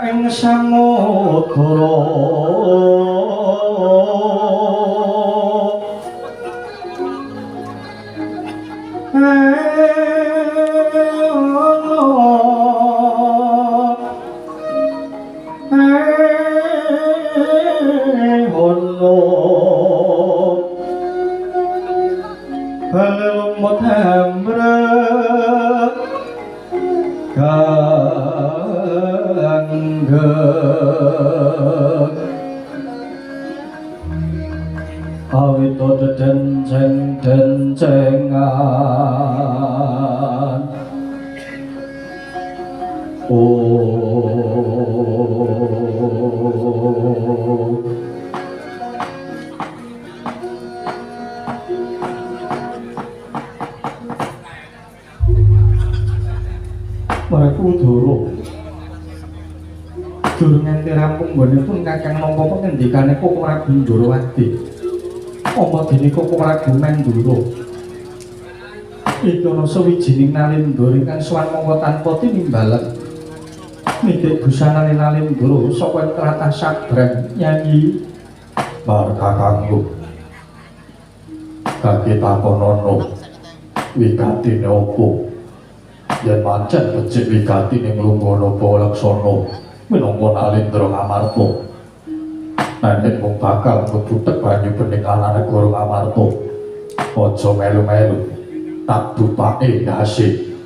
ing samudra. Lumut amrek ganggeng awit denceng-dencengan. Oh, Werkudara durung nganti rampung nggonipun Kakang nampa pengendikane Koko Prabu Ndorowati. Apa dene Koko Prabu Mandura? Iki ana sawijining nalindra ingkang sowan mangka tanpa tinimbalen. Nitik busanane nalindra saka tlatah Sabrang nyanyi Mar kakangku. Kaki takonono wigatine opo? Yen pancen becik wigatine nglungguh napa laksana minangka nalindra Ngamarta. Nanging mung bakal ngebutek banyu bening ana negara Ngamarta. Aja melu-melu tak dupake ndase.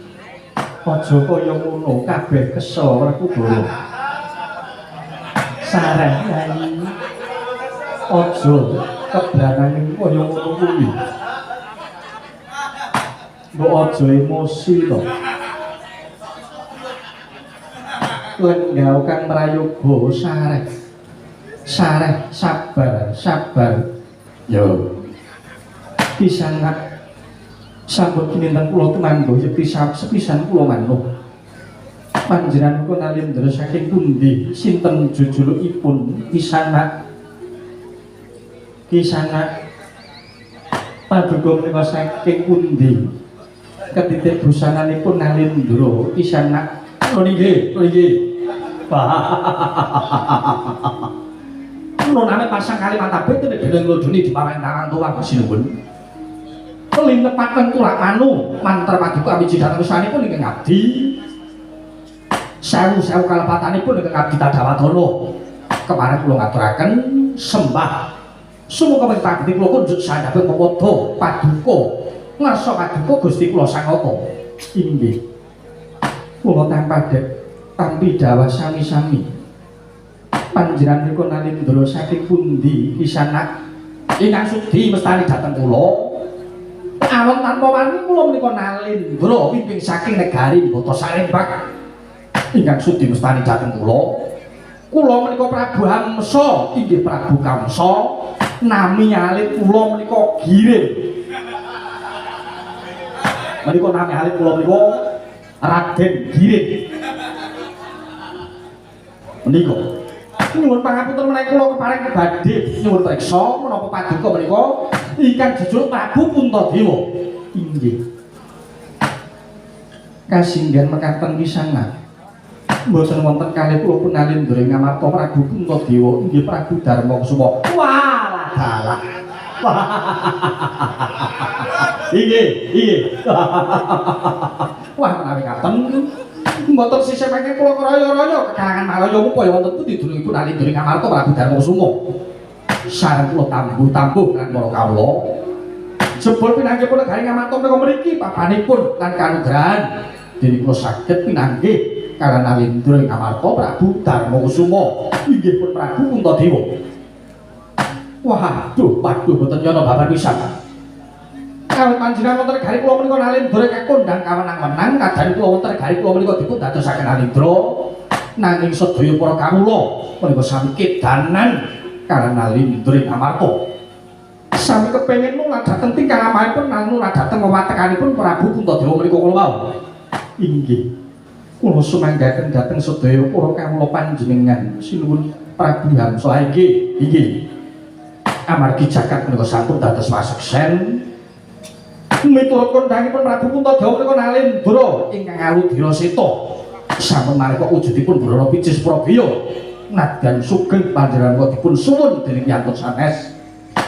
Aja kaya ngono, kabeh kesel Werkudara. Sareh nyanyi. Aja keblanane kaya ngono kuwi. Mbok aja emosi to. Lenggah kang prayoga sareh. Sareh sabar, sabar. Yo. Pisanak sampun kininten kula tumangga yekti sepisan kula manut. Panjenenganipun nalindra saking pundi? Sinten jujulukipun Kisanak? Kisanak paduka menika saking pundi? Ketitik busananipun nalindra Kisanak. Oh nggih, oh nggih. Noname pasang kalimat abet dening lodone diparing tangan tuwa sinuwun. Linepaken tulak manu mantra paduka awiji dhateng usanipun ingkang abdi. Sewu-sewu kalepatanipun ingkang abdi tadawadana. Kemarin kula ngaturaken sembah sumuka pangkati kula kunjuk sandhape pepadha paduka ngarsa paduka Gusti kula Sang Nata. Inggih. Kula tampa tampi dawah sami-sami. Panjenenganipun nalindra saking pundi Kisanak? Ingkang sudi mestani dhateng kula. Awon tanpa wani kula menika nalindra wimping saking negari Bata Sarembak. Ingkang sudi mestani dhateng kula. Kula menika Prabu Hamsa, inggih Prabu Kamsa. Nami alit kula menika Giring. Menika nami alit kula menika Raden Giring. Menika nyuwun pangapunten menawi kula kepareng badhe nyuwun priksa menapa paduka menika ingkang jejuluk Prabu Puntadewa. Inggih. Kasinggihan mekaten pisanan. Mboten wonten kalih kula pun nalindra ing Ngamarta Prabu Puntadewa inggih Prabu Darmakusuma. Walah dalah. Inggih, inggih. Wah menawi ngaten mboten sisih mangke kula kraya-raya kekalangan Malaya upaya wonten pundi dunungipun nalindra ing Ngamarta Prabu Darmakusuma. Sareng kula tambuh-tambuh lan para kawula. Jebul pinanggih negari Ngamarta menika mriki papanipun lan kanugrahan dene kula saged pinanggih kaliyan nalindra ing Ngamarta Prabu Darmakusuma inggih pun Prabu Puntadewa. Waduh, waduh mboten nyana babar pisan. Kawit panjenengan wonten negari kula menika nalindra ingkang kondhang kawenang-wenang kadang kula wonten negari kula menika dipun dadosaken nalindra nanging sedaya para kawula menika sami kedanan kaliyan nalindra ing Ngamarta. Sami kepengin nulad dhateng tingkah lamahipun lan nulad dhateng wewatekanipun Prabu Puntadewa menika kula wau. Inggih. Kula sumanggaken dhateng sedaya para kawula panjenengan sinuwun Prabu Hamsa. Inggih, inggih. Amargi jagat menika sampun dados waseksen. Miturut kondhangipun Prabu Puntadewa menika nalindra ingkang aludira seta. Sampun maneka wujudipun Brana Picis Prabeya. Nadyan sugeng panjenengan dipun suwun dening piyantun sanes.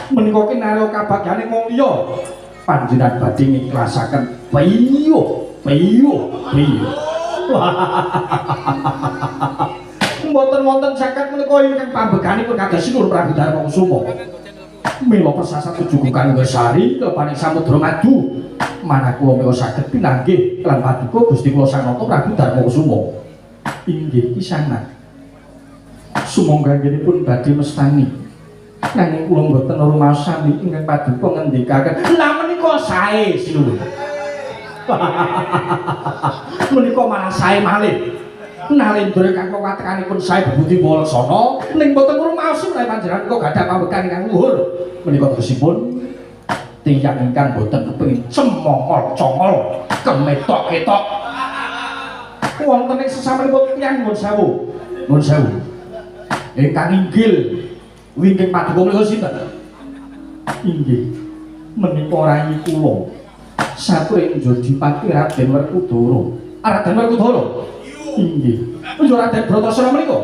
Menika kinarya kabagyane wong liya. Panjenengan badhe ngiklasaken piyo piyo piyo. Mboten wonten saged menika ingkang pambeganipun kados Sinuwun Prabu Darmakusuma. Mila persasat jujugan Sari klepaning samudra madu. Manah kula menika saged pinanggih lan paduka Gusti kula Sang Nata Prabu Darmakusuma. Inggih kisanak. Sumangga anggenipun badhe mestani. Nanging kula mboten rumasami ingkang paduka ngendikaken. Lah menika sae Sinuwun. Menika malah sae malih. Nalendra ingkang kawatekanipun sae bebudi Walaksana ning boten rumaosi menawi panjenengan menika gadah pambegan ingkang luhur. Menika tegesipun tiyang ingkang boten kepengin cemongol congol kemetok-ketok. Wonten ing sesamanipun tiyang nuwun sewu. Nuwun sewu. Ingkang inggil wingking paduka menika sinten? Inggih. Menika rayi kula. Satrenja Dipati Raden Werkudara. Raden Werkudara. Inggih. Punjuk Raden Bratasena menika.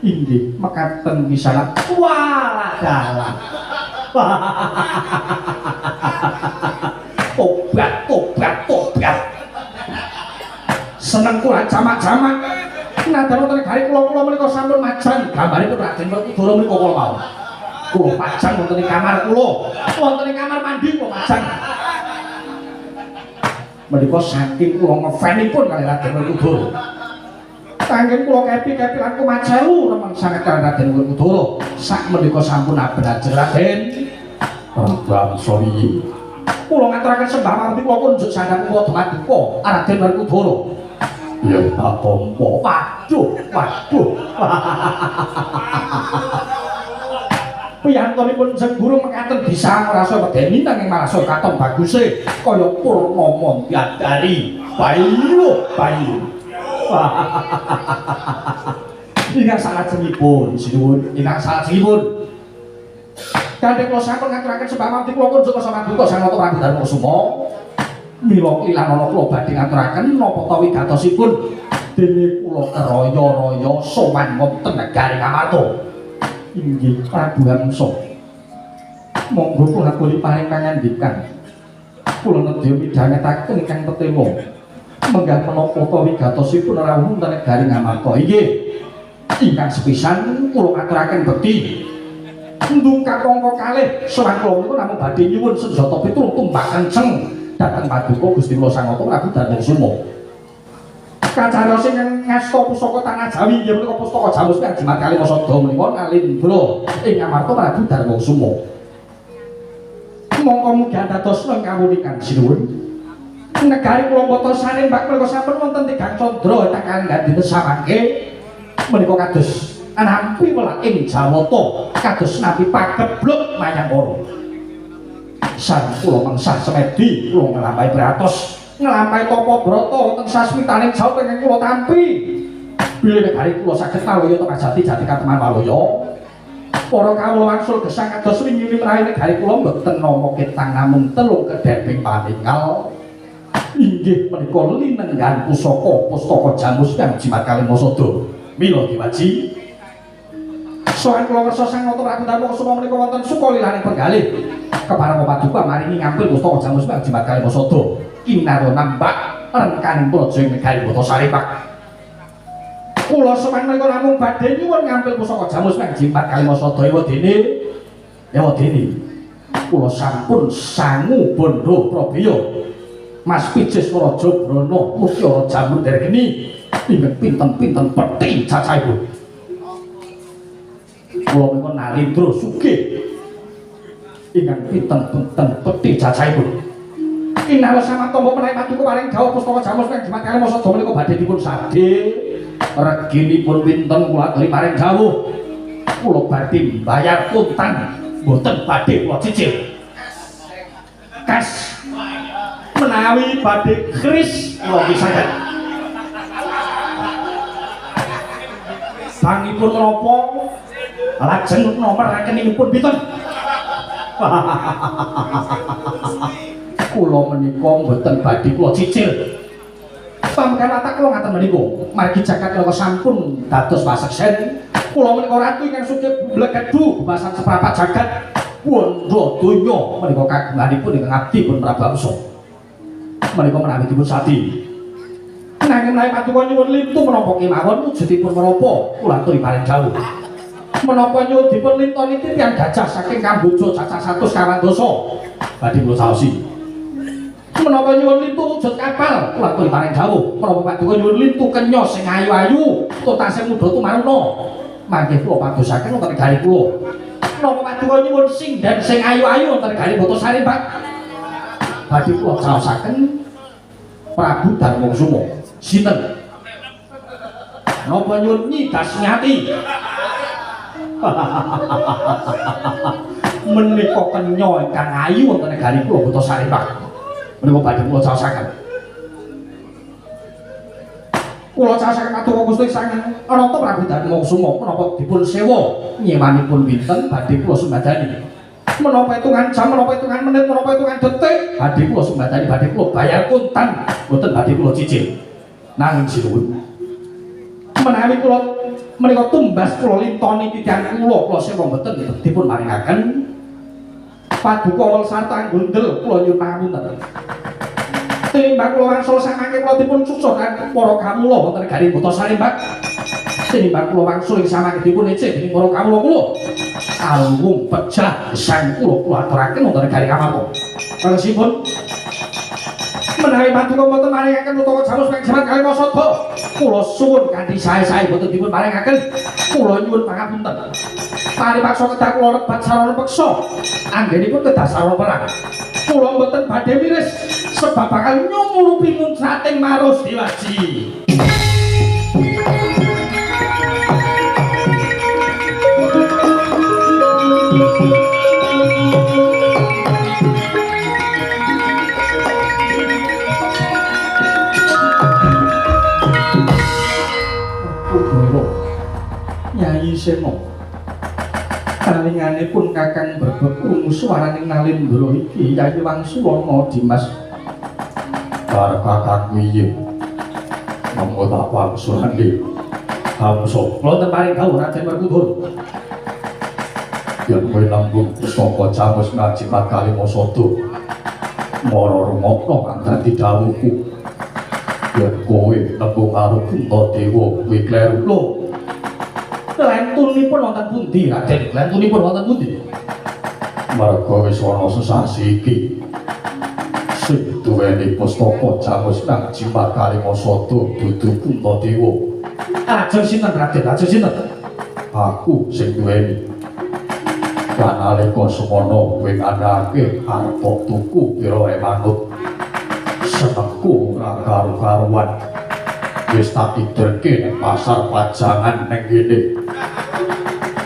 Inggih, mekaten pisanan. Walah dalah. Tobat, tobat, tobat. Seneng kula jamak-jamak. Nadyan wonten negari kula-kula menika sampun majang gambaripun Raden Werkudara menika kula wau. Kula pajang wonten ing kamar kula, wonten ing kamar mandi kula pajang. Menika saking kula ngefanipun kalih Raden Werkudara. Kangge kula kepi-kepi lan kumacelu remen sanget kalih Raden Werkudara. Sak menika sampun abrajer Raden Bangsa iki. Kula ngaturaken sembah marti kula kunjuk sandhang kula duka Raden Werkudara. Ya tak tampa. Waduh, waduh. Piyantunipun sing guru mekaten bisa ngrasa medeni nanging malah saya katon baguse kaya purnama tiadari. Bayu, bayu. Ingkang salajengipun, sinuwun, ingkang salajengipun. Kanthi kula sampun ngaturaken sembah marti kula kunjuk paduka Sang Nata Prabu Darmakusuma. Mila ilanana kula badhe ngaturaken napa ta wigatosipun dene kula keraya-raya sowan wonten negari Ngamarta. Inggih Prabu Hamsa. Monggo kula aturi paring pangandikan. Kula nedya midhangetaken ingkang tetema. Menggah menapa ta wigatosipun rawuh wonten negari Ngamarta. Inggih. Ingkang sepisan kula aturaken bekti. Ndungkap angka kalih sowan kula menika namung badhe nyuwun senjata pitu tumbak kenceng dhateng paduka Gusti kula Sang Nata Prabu Darmakusuma. Kacarya sing ngasta pusaka tanah Jawi inggih menika pustaka Jamus kang jimat kalih masada menika nalindra ing Ngamarta Prabu Darmakusuma. Mongko mugi andadosna kawunikan sinuwun. Negari kula Batasari mbak menika sampun wonten tigang candra tak kalih dinten samangke menika kados nampi welak ing Jawata kados nampi pagebluk mayangkara. Sareng kula mengsah semedi kula nglampahi pratos nglampahi tapa brata wonten sasmitaning jawab ingkang kula tampi. Bilih negari kula saged malaya teka jati-jati kateman malaya. Para kawula wangsul gesang kados wingi menawi negari kula mboten nama ketang namung telung kedheping paningal. Inggih menika linenggan pusaka pustaka Jamus kang jimat kalih masada. Mila diwaji sowan kula kersa Sang Nata Prabu Darmakusuma menika wonten sukalilaning penggalih. Kepareng paduka maringi ngampil pustaka Jamus kang jimat kalih masada. Kinarya nambak rengkaning praja ing negari Batasari Pak. Kula sowan menika namung badhe nyuwun ngampil pusaka Jamus kang jimat kalih masada. Ewa dene kula sampun sangu bondo Prabeya Mas Picis Raja Brana Mutyara Jamur Dergeni ingkang pinten-pinten pethi cacahipun. Kula menika Nalindra sugih ingkang pinten-pinten pethi cacahipun. Kinarya samantompa menawi paduka paring dawuh pustaka Jamus kang jimat kalih masada menika badhe dipun sade. Reginipun pinten kula aturi paring dawuh. Kula badhe mbayar kontan, mboten badhe kula cicil. Kas menawi badhe kris kula saged. Bangipun menapa? Lajeng nomor rekeningipun pinten? Kula menika mboten badhe kula cicil. Pamegan watak kula ngaten menika. Margi jagat menika sampun dados paseksen. Kula menika ratu ingkang sugih blegedu bebasan seprapat jagat wanda donya menika kagunganipun ingkang abdi pun Prabu Amsa. Menika menawi dipun sadi. Nanging menawi paduka nyuwun lintu menapa kemawon wujudipun menapa kula aturi paring dawuh. Menapa nyuwun dipun lintoni titian gajah saking Kamboja cacah 125 badhe kula saosi. Menapa nyuwun lintu wujud kapal kula aturi paring dawuh. Menapa paduka nyuwun lintu kenya sing ayu-ayu tur tasih mudha tumaruna mangke kula padosaken wonten negari kula. Menapa paduka nyuwun sindhen sing ayu-ayu wonten negari Botasari Pak badhe kula caosaken Prabu Darmakusuma. Sinten? Napa nyuwun Nyi Dasmiati? Menika kenya ingkang ayu wonten negari kula Botasari Pak. Menika badhe kula caosaken. Kula caosaken paduka Gusti Sang Ananta Prabu Darmakusuma menapa dipun sewa nyewanipun pinten badhe kula sembadani. Menapa hitungan jam, menapa hitungan menit, menapa hitungan detik badhe kula sembadani, badhe kula bayar kontan, mboten badhe kula cicil. Nanging sinuwun menawi kula menika tumbas kula lintoni titian kula, kula sewa mboten dipun paringaken paduka wol sarta anggundel kula nyuwun pangapunten. Tinimbang kula wangsul samangke kula dipun cucukan para kawula wonten negari Botasari Pak. Tinimbang kula wangsul ing samangke dipun ece dening para kawula kula. Alung pejah gesang kula kula aturaken wonten negari Kamarta. Leresipun menawi paduka mboten maringaken utawa jamus ping jimat kalih sada kula suwun kanthi sae-sae mboten dipun paringaken kula nyuwun pangapunten. Paripaksa kedah kula rebat sarana peksa anggenipun kedah sarana perang. Kula mboten badhe miris sebab bakal nyumurupi muncrating Maros Dewaji. Nyai Sena kalinganipun Kakang Brebek krungu swaraning Nalindra iki Yai Wangsulana Dimas. Karo kakangku iye monggo tak wangsulane Hamsa. Kula paring dawuh Raden Werkudara. Yen kowe nembung pustaka Jamus Ngajimat Kalimasada mara rungokno kang dadi dawuhku. Yen kowe nembung karo Puntadewa kuwi kleru. Lho, lentunipun wonten pundi Raden? Lentunipun wonten pundi? Marga wis ana sesasi iki sing duweni pustaka Jamus Ngajimat Kalimasada dudu Puntadewa. Lajeng sinten Raden? Lajeng sinten? Aku sing duweni. Lan nalika semono kowe ngandhake arep tuku pira manut. Senengku ora karu-karuan. Wis tak iderke ning pasar Pajangan ning kene.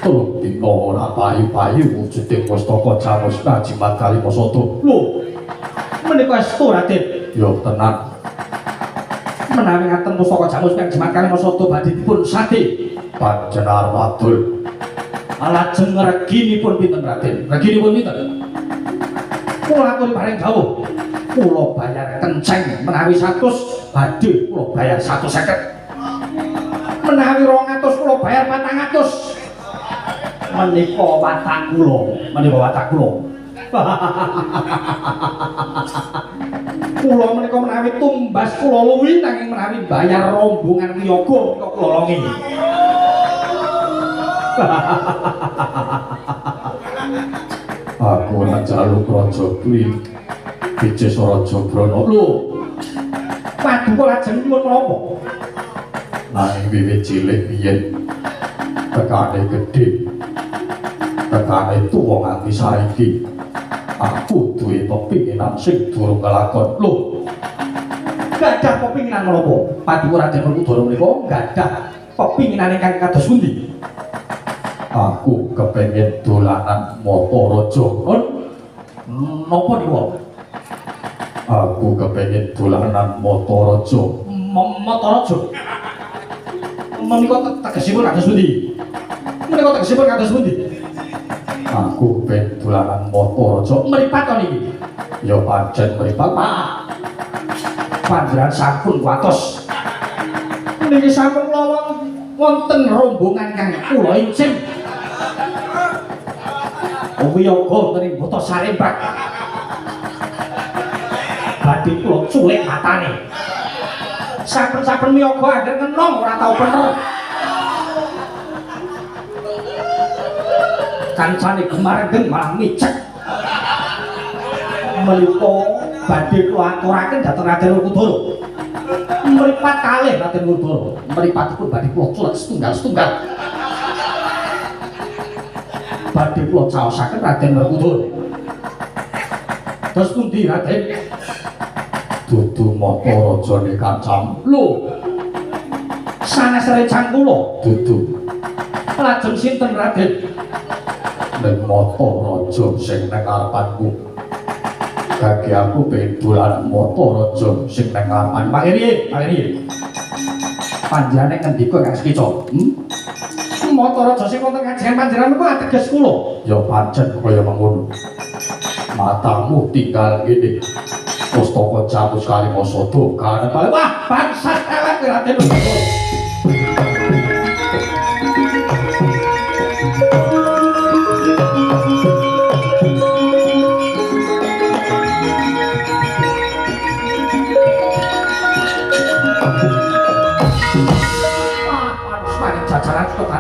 Telung dina ora payu-payu wujude pustaka Jamus Ngajimat Kalimasada. Lho, menika estu Raden? Ya tenan. Menawi ngaten pustaka Jamus Ngajimat Kalimasada badhe dipun sade panjenengan wadul. Lajeng reginipun pinten Raden? Reginipun pinten? Kula aturi paring dawuh. Kula bayar kenceng menawi 100 badhe kula bayar 150. Menawi 200 kula bayar 400. Menika watak kula, menika watak kula. Kula menika menawi tumbas kula luwi nanging menawi bayar rombongan wiyaga menika kula longi. Aku ora njaluk raja kuwi Wijesara Raja Brana. Lho, paduka lajeng nyuwun menapa? Nanging wiwit cilik biyen tekane gedhe, tekane tuwa nganti saiki, aku duwe pepinginan sing durung kelakon. Lho, gadah pepinginan menapa? Paduka Raden Werkudara menika gadah pepinginan ingkang kados pundi? Aku kepengin dolanan mata raja. Napa niku? Aku kepengin dolanan mata raja. Mata raja? Menika tegesipun kados pundi? Menika tegesipun kados pundi? Aku kepengin dolanan mata raja. Mripat to niki? Ya pancen mripat, Pak. Panjenengan sampun kuwatos. Niki sampun kula wonten rombongan kang kula incim. Wiyaga wonten ing Bota Sarembak. Badhe kula culik matane. Saben-saben wiyaga angger ngenong ora tau bener. Kancane gemarendeng malah micek. Melipo badhe kula aturaken dhateng Raden Werkudara. Mripat kalih Raden Werkudara. Mripatipun badhe kula culik setunggal-setunggal. Badhe kula caosaken Raden Werkudara. Terus pundi Raden? Dudu mata rajane kancam. Lho. Sanes rencang kula. Dudu. Lajeng sinten Raden? Ning mata raja sing nang ngarepanku. Kaki aku pengen dolan mata raja sing nang ngarepan. Pak Iri, Pak Iri. Panjenengane ngendika Kang Sekica? Mata raja sing wonten kajengan panjenengan niku ateges kula. Ya pancen kaya mengono. Matamu tinggal ngene. Pustaka Jamus Kalimasada karep. Wah, bangsat elek Raden Werkudara.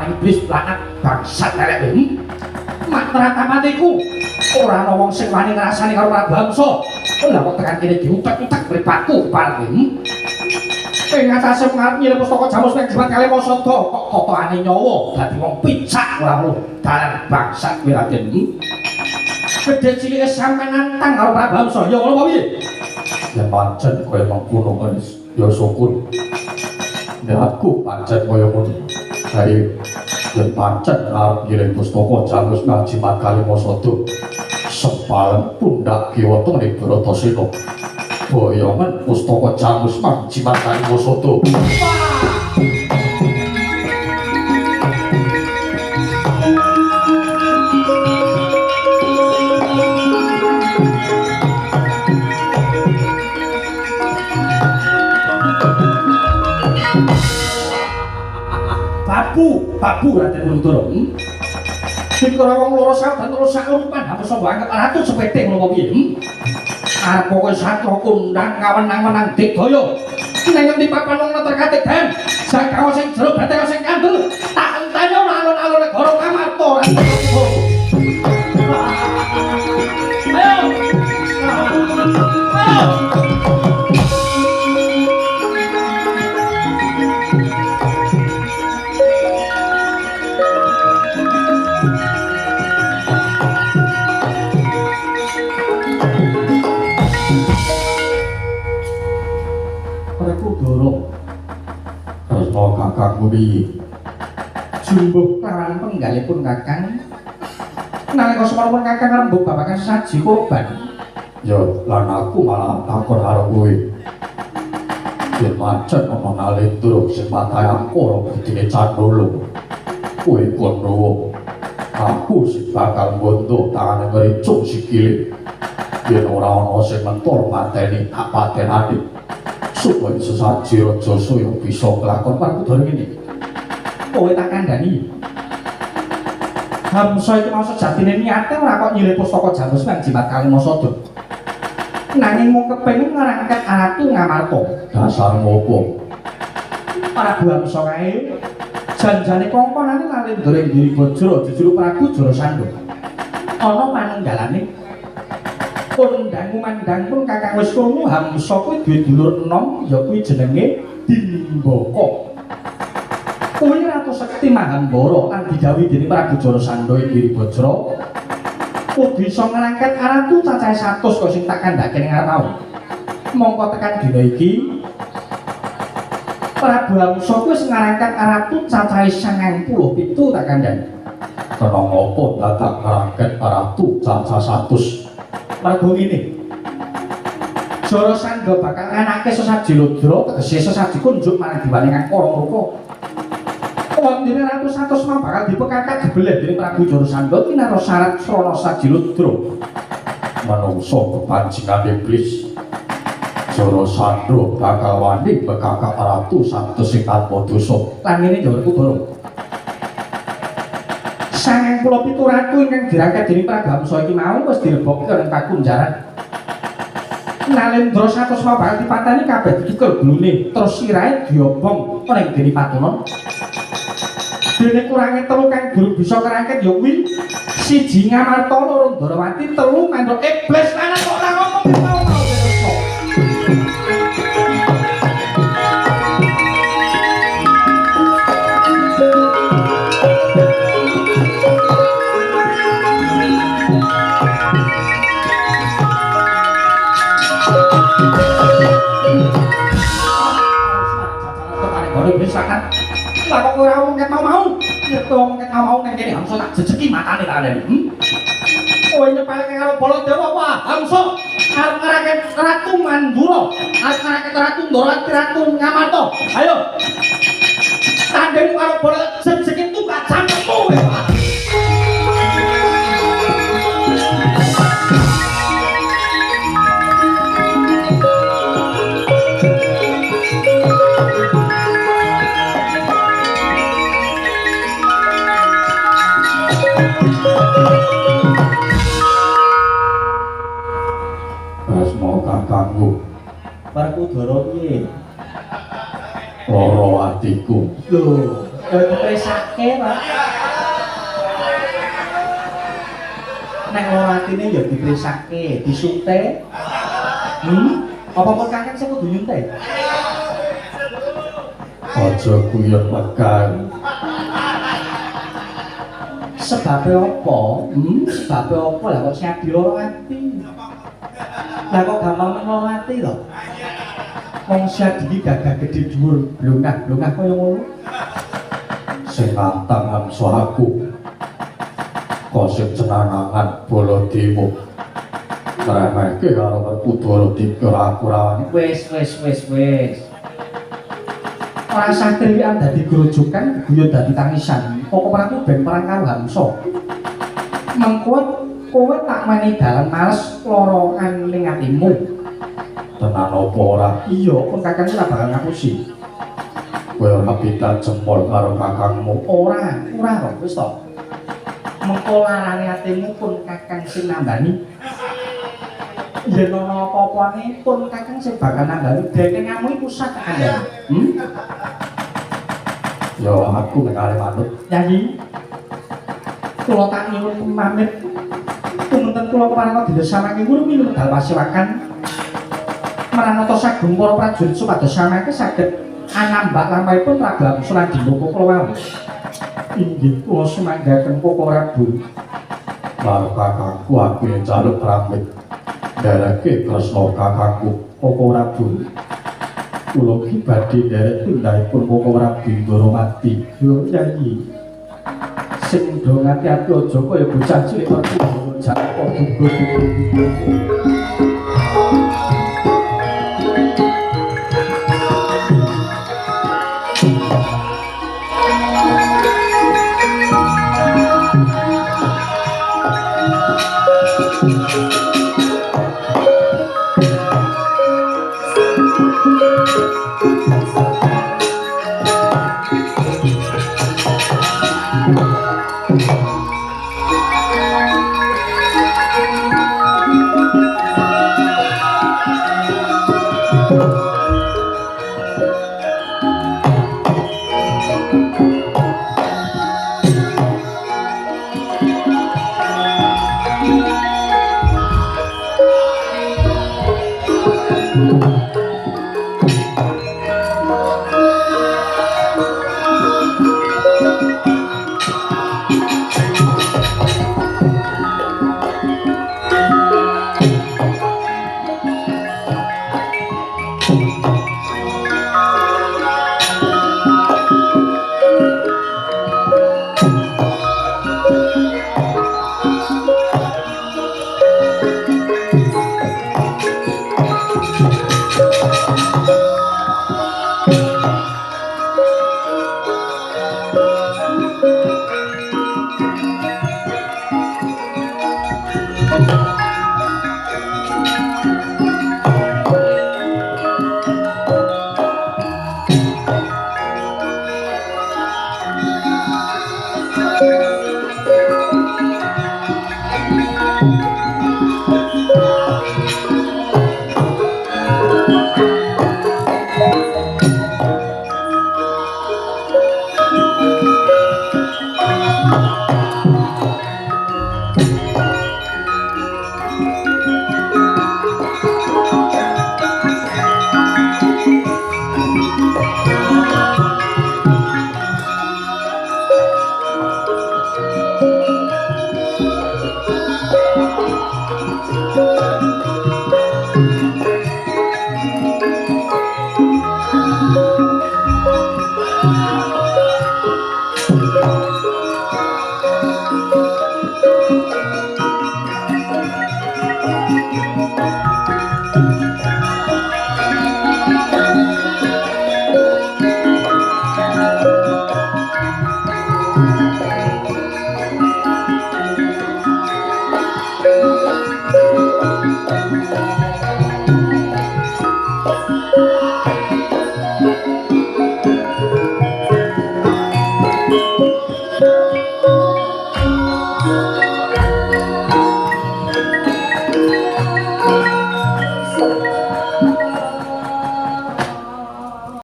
Iblis laknat bangsat elek kowe. Matratapatiku ora ana wong sing wani ngrasani karo Prabu Hamsa. Lah kok tekan kene diutek-utek mripatku kepal kowe. Ing atase ngarep nyilih pustaka Jamus nek jimat Kalimasada kok totokane nyawa dadi wong picak ora perlu dalan bangsat kowe Raden. Gedhe cilike sampean nantang karo Prabu Hamsa ya ngono apa piye? Ya pancen kaya mengkono ya syukur. Nek aku pancen kaya ngono. Ayo yen pancen arep ngiring pustaka Jamus nang jimat Kalimasada sempalen pundak kiwa tengene Bratasena boyongan pustaka Jamus nang jimat Kalimasada. Babu Raden Werkudara. Dikira wong loro saben terus sak urupan hapus banget ratu sepete ngono apa piye? Arep pokoke satra kondang kawenang-wenang digdaya. Nang ngendi papan wong neter katedan, jagawa sing jero bateng sing kandel, tak enteni ora alun-alun negara Ngamarta. Ayo. Ayo. Kakangku piye? Jumbuh kelawan penggalipun Kakang. Nalika semanipun Kakang rembug babagan sesaji kurban. Ya lan aku malah takon karo kowe. Yen pancen ana Nalendra sing matahe aku ora budine Candala. Kowe kono. Aku sing bakal nggondo tangane ngricung sikile. Yen ora ana sing mentor mateni tak patenane. Supaya sesaji raja saya bisa nglakon Werkudara ngene. Kowe tak kandhani. Hamsa iki mau sejatine niate ora kok nyilih pustaka Jamus nang jimat Kalimasada. Nanging mung kepengin ngrangket Ratu Ngamarta. Dasar ngopo? Prabu Hamsa kae janjane kongkonane Nalendra ing Giribajra jejuluk Prabu Jarasandha. Ana panunggalane kondang kumandhang pun Kakang wis krungu Hamsa kuwi duwe dulur enom ya kuwi jenenge Dimbaka. Kuwi ratu sekti Mahambara lan didhawuhi dening Prabu Jarasandha ing Giribajra kudu iso ngrangket ratu cacahe 100 kaya sing tak kandhake ning ngarep mau. Mongko tekan dina iki Prabu Hamsa kuwi wis ngrangket ratu cacahe 97 tak kandhani. Kena ngopo dadak ngrangket ratu cacah 100? Mergo ngene. Jarasandha bakal nganake sesaji ludra tegese sesaji kunjuk marang diwane kang Kara Murka. Wondene ratu 100 mau bakal dipekakat dibeleh dening Prabu Jarasandha kinara syarat srana saji ludra. Manungsa kepancingan iblis. Jarasandha bakal wani bekakak ratu santos sing tanpa dosa. Lan ngene ya Werkudara. 97 ratu ingkang dirangkat dening Prabu Hamsa iki mau wis dilebokke ning pakunjaran. Nalendra 100 mau bakal dipateni kabeh ditukel gulune, terus sirahe diobong ning dene patono. Dene kurange telu kang durung bisa kerangket ya kuwi siji Ngamarta, loro Ndorowati, telu Mandra Iblis. Lanang kok ora ngomong mau-mau terus. Lah kok ora omong ket mau-mau. Nek omong ket mau-mau nang kene Hamsa tak jejeki matane tak kandhani. Kowe nyepeleke karo Baladewa wah Hamsa arep ngrangket Ratu Mandura, arep ngrangket Ratu Ndorowati, Ratu Ngamarta. Ayo. Tandingmu karo Baladewa jejeki tunggak cangkemmu kowe. Kresna kakangku. Werkudara piye? Lara atiku. Lho, ya dipresake, Pak. Nek lara atine ya dipresake, disunte. Apa pun kakek sing kudu nyunte? Aja guyon wekal. Sebabe apa? Sebabe apa lah kok siadi lara ati? Lah kok gampang men lara ati to? Wong siadi iki gagah gedhe dhuwur, blongah-blongah kaya ngono. Sing nantang Hamsa aku. Kok sing cenanangan Baladewa. Ngremehke karo Werkudara dikira aku rawani. Wis wis wis wis. Ora usah kriwikan dadi grojokan, guyon dadi tangisan. Pokok aku ben perang karo Hamsa. Mengko kowe tak menehi dalan males lorokan ning atimu. Tenan apa ora? Iya, pun kakang ora bakal ngapusi. Kowe ora beda jempol karo kakangmu. Ora, ora kok wis to. Mengko larane atimu pun kakang sing nambani. Yen ana apa-apane pun kakang sing bakal nambani. Dene ngamu iku pusat kandhane. Ya aku nek arep manut. Yayi. Kula tak nyuwun pamit. Tumenten kula kepareng dinda samangke ngurumi medal pasewakan. Maranatha sagung para prajurit supados samangke saged anambak lampahipun Prabu Hamsa lan Dinoko kula wau. Inggih kula sumanggaken Koko Prabu. Karo kakangku aku njaluk pamit. Ndereke Kresna kakangku Koko Prabu. Kula ki badhe nderek tindakipun Koko Prabu Ndorowati. Yo Yayi. Sing do ngati-ati aja kaya bocah cilik Werkudara Jaka duga-duga.